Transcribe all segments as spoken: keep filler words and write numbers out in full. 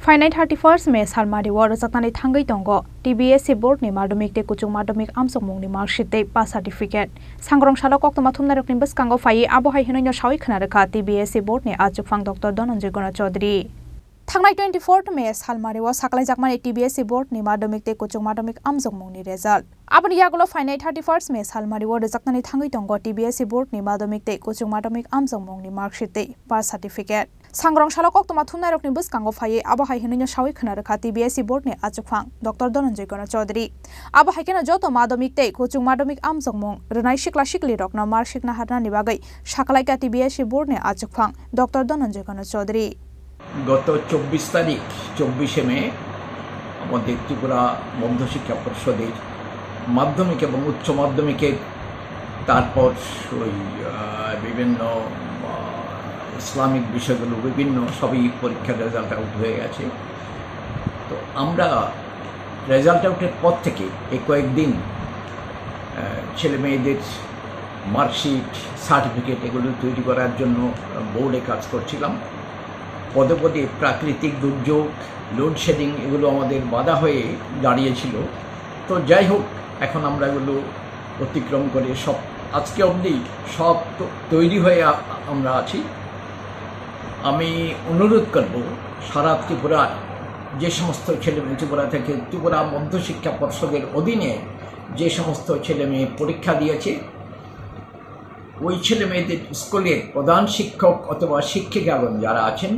Phainai thirty-first May salmari o rwjaknani thangwi tongo T B S C board ni madhyamik tei kuchuk madhyamik amjokmung ni marksheet tei pass certificate. Sangrong salo koktwma thumnairokni bwskango phaiwi abo hai hwnwi no sawi khna rwkha T B S C board ni achukphang Doctor Dhananjay Gana Chaudhary. Thangnai twenty-fourth May salmari o sakhlaijakmani T B S C board ni madhyamik tei kuchuk madhyamik amjokmung ni result. Aboni yagulo phainai thirty-first May salmari o rwjaknani thangwi tongo T B S C board ni madhyamik tei kuchuk madhyamik amjokmung ni marksheet tei birth certificate. Sangrong salo koktwma thumnairokni bwskango phaiwi abo hai hwnwi no sawi khna rwkha T B S C board ni achukphang Doctor Dhananjay Gana Chaudhary. Abo hai kheno joto madhyamik tei kuchuk madhyamik amjokmung rwnai sikla siklirokno marksheet naharnani bagwi sakhlaikha T B S C board ni achukphang Doctor Dhananjay Gana Chaudhary. গত চব্বিশ তারিখ, চব্বিশে মে, আমাদের ত্রিপুরা মধ্যশিক্ষা পর্ষদের মাধ্যমিক এবং উচ্চ মাধ্যমিকের, তারপর ওই, আহ, বিভিন্ন, আহ, ইসলামিক বিষয়গুলো, বিভিন্ন সবই পরীক্ষার রেজাল্ট আউট হয়ে গেছে। তো আমরা রেজাল্ট আউটের পর থেকে এই কয়েকদিন, আহ, ছেলে মেয়েদের মার্কশিট, সার্টিফিকেট এগুলো তৈরি করার জন্য বোর্ডে কাজ করছিলাম। পদে পদে প্রাকৃতিক দুর্যোগ, লোডশেডিং এগুলো আমাদের বাধা হয়ে দাঁড়িয়েছিল। তো যাই হোক, এখন আমরা এগুলো অতিক্রম করে সব আজকে অবধি সব তো-, তৈরি হয়ে আ-, আমরা আছি। আমি অনুরোধ করব সারা ত্রিপুরার যে সমস্ত ছেলে মেয়ে ত্রিপুরা থেকে ত্রিপুরা মধ্যশিক্ষা পর্ষদের অধীনে যে সমস্ত ছেলে মেয়ে পরীক্ষা দিয়েছে, ওই ছেলে মেয়েদের স্কুলের প্রধান শিক্ষক অথবা শিক্ষিকাগণ যারা আছেন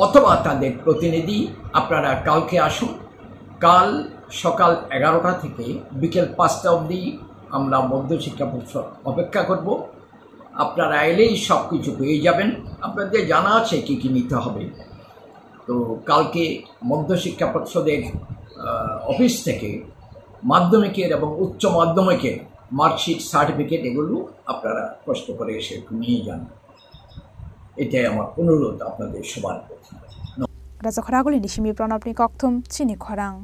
অথবা তাদের প্রতিনিধি, আপনারা কালকে আসুন। কাল সকাল এগারোটা থেকে বিকেল পাঁচটা অবধি আমরা মধ্যশিক্ষা পর্ষদ অপেক্ষা করব। আপনারা এলেই সব কিছু পেয়ে যাবেন। আপনাদের জানা আছে কি কি নিতে হবে। তো কালকে মধ্যশিক্ষা পর্ষদের, আহ, অফিস থেকে মাধ্যমিকের এবং উচ্চ মাধ্যমিকের মার্কশিট, সার্টিফিকেট এগুলো আপনারা কষ্ট করে এসে একটু নিয়ে যান। এটাই আমার অনুরোধ আপনাদের সবার প্রতি। Rajakhoraguli ni simi Pranabni kokthum chini khorang.